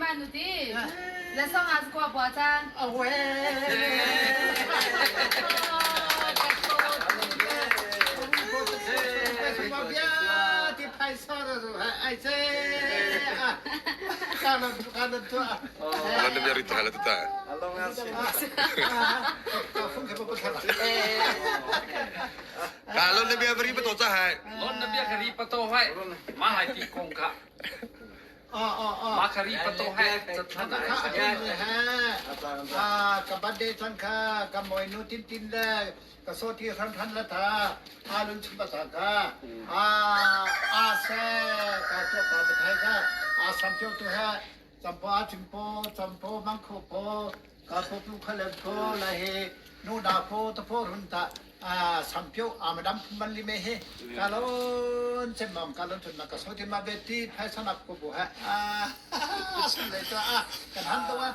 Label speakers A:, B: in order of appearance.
A: ma nu ti. La song ah kwa bua cang.
B: Awe.
C: Lon na bia ri pato cha hai.
D: Lon na bia ka ri pato hai. Ma hai ti kong ka. Ma ka ri pato hai.
B: Ka birthday chan kha ka moi nu tin tin le ka so ti ran ran la tha alun chum ba ka a a se ka to pa ba thai ka a sam pyo tu ha champo a chimpo champo mang kho po ka pho tu kha le pho la he nu da pho ta pho run ta a sam pyo a madam phum li me he ka lon chem mong ka lon thun na ka so ti ma be ti phai sanap ko bu ha a sam le to a kan han to a.